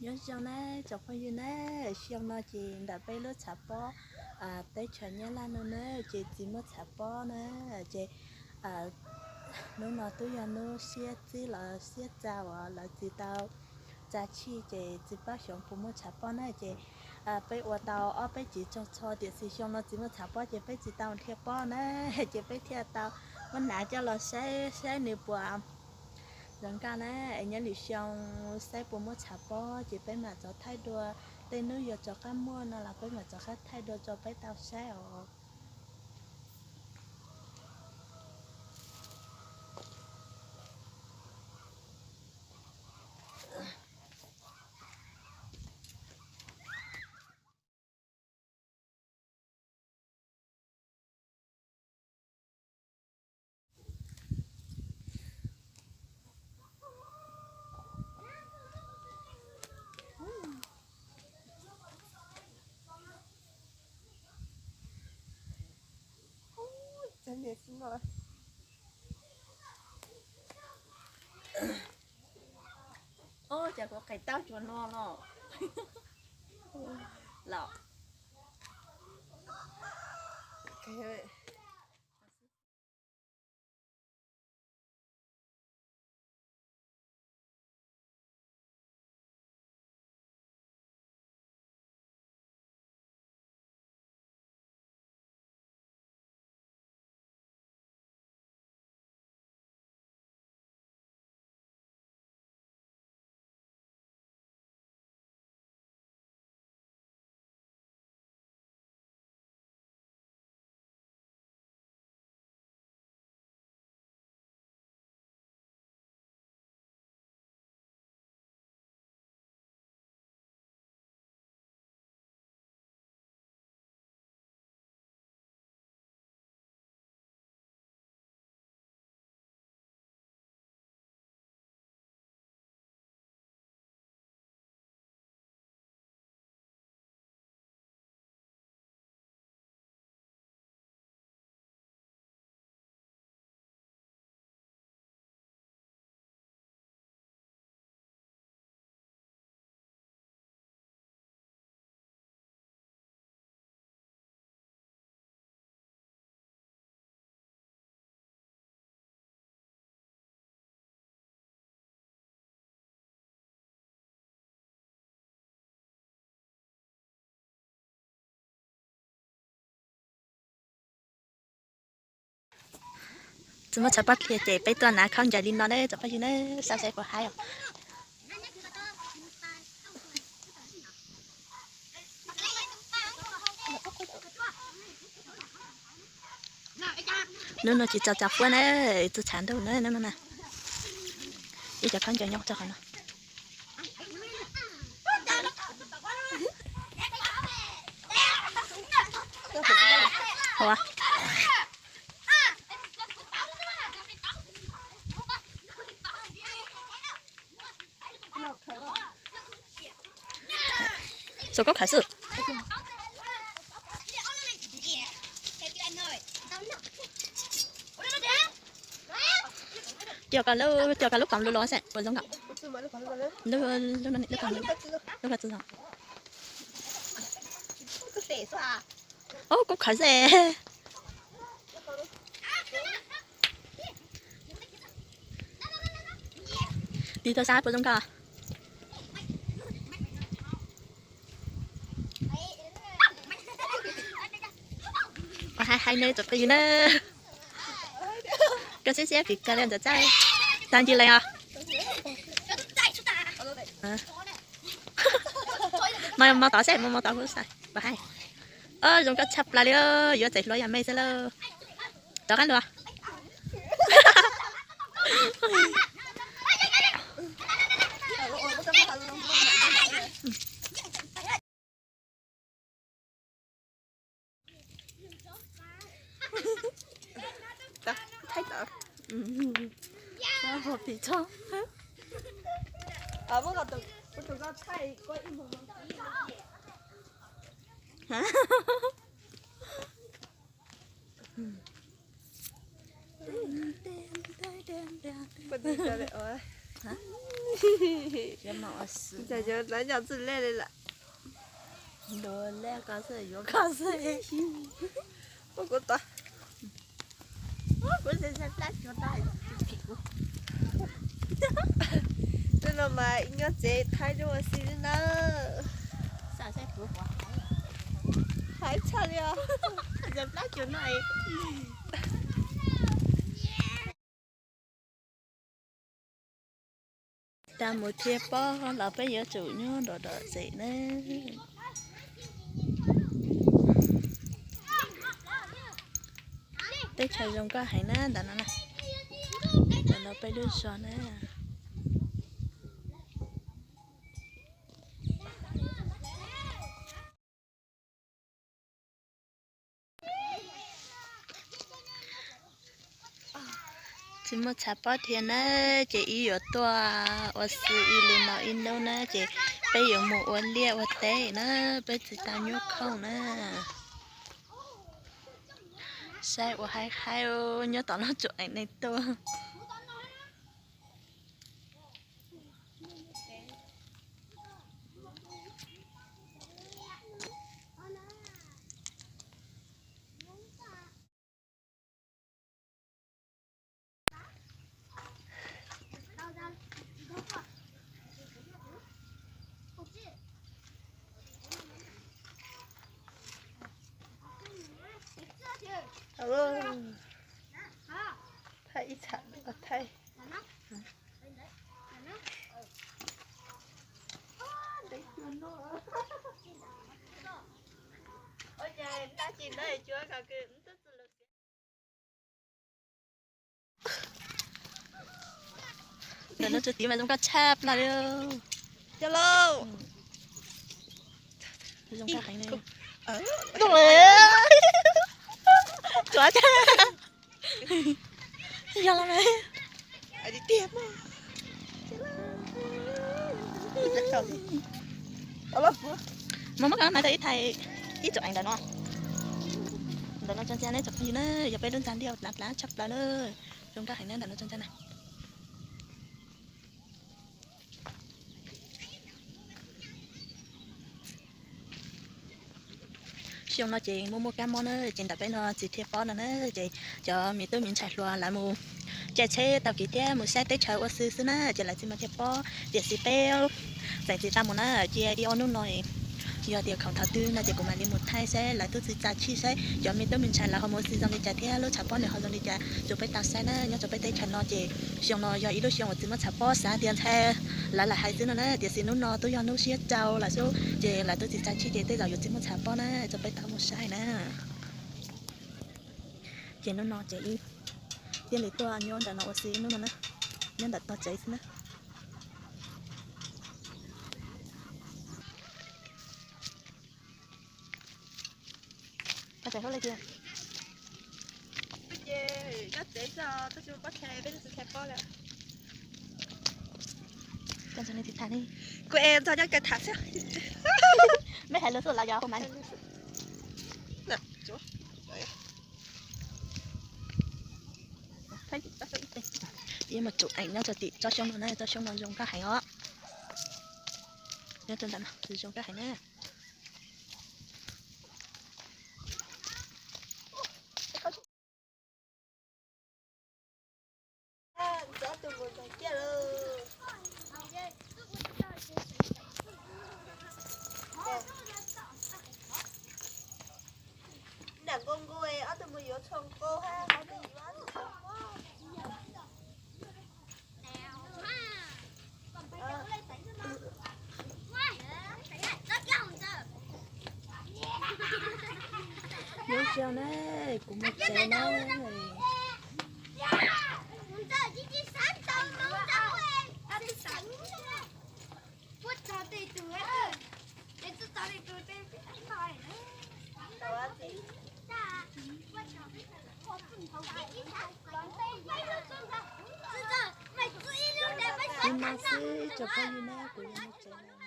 Nyob zoo na tsoom phooj ywg na, xyoo no ces ntawm peb lub tshav pob teb chaws Nyab Laj no na ces tsis muaj tshav pob na, ces hnub no twb yog hnub siab txib los siab txaus uas lawv tsis tau tsa tshij ces tsis paub xyov puas muaj tshav pob na ces peb ua tau ob peb tsev tsog txho tiam sis xyoo no tsis muaj tshav pob ces peb tsis tau dhia pob na, ces peb thiaj tau muab hnav coj los saib saib nws puas zoo nkauj na. Es nyob lwm xyoo saib puas muaj tshav pob ces peb mam rov thaij dua, tej hnub yuav rov qab muaj no los peb mam rov qab thaij dua rau peb tau saib os. Ub, cas kuv qis tau tsuas no no los. Tsis muaj tshav pob dhia ces peb tuaj hnav khaub ncaws li no ne tsoom phooj ywg ne, saib saib puas haib os. Hnub no tsis tso tsav fuab na, txog tshav ntuj na, hnub no na. Ib cov khaub ncaws nyob rau qhov no. Xua khaub khaj xwb. Coj koj lub, coj koj lub koom lub los xwb puas zoo nkauj. Lub, lub no, lub koom lub, lub koom txwv zoo. Ub, khaub khaj xwb. Tig tau sab puas zoo nkauj. Ua hais hais ne tsoom phooj ywg na. Koj siab siab kis kawg li ntxawm txaij. Tag ncig lawm os. Mas mus tod seb, mus mus tod kuv xav pom hais. Zoo nkauj tshaj plaws li, yuav txais hluas yam me xwb lauj. Rov qab lug. Ntxawm yuav lawv nyom txwj lej li lawm. Ntuav lej koj xwb, yuav koj xwb. Ua kuv tod. Kuv ntxhais plab cuav tag. Hnub no mas ib nyuag tsev thaib zoo ua si nawb. Hais tshaj li os. Ntxhais plab cuav no. Tas mus thiaj pob los peb yuav tsum nyob nrov nrov xwb na. Teb chaws zoo nkauj heev na ntawm no na. Ntawm no peb lub zos na. Tsis muaj tshav pob thiab na, ces wb yuav tuaj ua si ib li no ib hnub na, ces peb yuav mus ua liaj ua teb na, peb tsis tau nyuaj khoom na. Saib ua haib haib nyob tom lub tsuam eem neeg tuaj. Thaij ib txham thaij. Ntawm no tsuas tiv mas zoo nkauj tshaj plaws li. Cov lauj, zoo nkauj heev li. Tuav tag. Yog los mas. Mas muab koj hnav rau ib thaiv ib tsoom eem ntawm no. Ntawm no tso ntxa na tsoom phooj ywg na, yog peb lub ntxa liaj plab plab tshaj plaws na. Zoo nkauj heev na ntawm no tso ntxa na. Xyoo no ces muaj muaj kab mob na, ces ntawm peb no tsis thiaj pob no na, ces cov me tub me ntxhais hluas lawv mus caij tsheb tau kev thiab mus saib teb chaws ua si xwb na, ces lawv tsis muaj thiaj pob. Tiam sis peb tseem tsis tau mus na, cia ib ob hnub no yog tias khoom thaum twg no ces kuv mam li mus thaij saib lawv tub txiv txav tshij saib cov me tub me ntxhais lawv ho mus ua si zoo li cas thiab lub tshav pob nws ho zoo li cas rau peb tau saib na. Nyob rau peb teb chaws no ces xyoo no yog ib lub xyoo uas tsis muaj tshav pob, xav tias ntshai lawv lam hais xwb no na, tiam sis hnub no twb yog hnub xiab rau lawm xwb ces lawv tub txiv txav tshij ces tej zaum yuav tsis muaj tshav pob na, rau peb tau mus saib na. Ces hnub no ces ib thiaj li tuaj nyob ntawm no ua si ib hnub no na, nyob ntawm tog tsev xwb na. Koj tsev hlub li tiag. Ces koj tsev txog tab sis pob tshais peb tsis tshais pob lawm. Koj ntxog li tsis tham li. Kuv es ntxog nyob kawg tham xwb. Mej hais lus xwb los yog hu mas. Ib mus tsum eem nyob rau tim tsob xyoob no na, tsob xyoob no zoo nkauj heev os. Nyob rau ntawm no zoo nkauj heev na. Nram nqus nqus ob tug mus yuav tsho nqus hab, ob tug yuav. Nyob zoo na, kuv mus tsev na. Ib no xwb tsoom phooj ywg na, kuv yuav mus tsev lawm.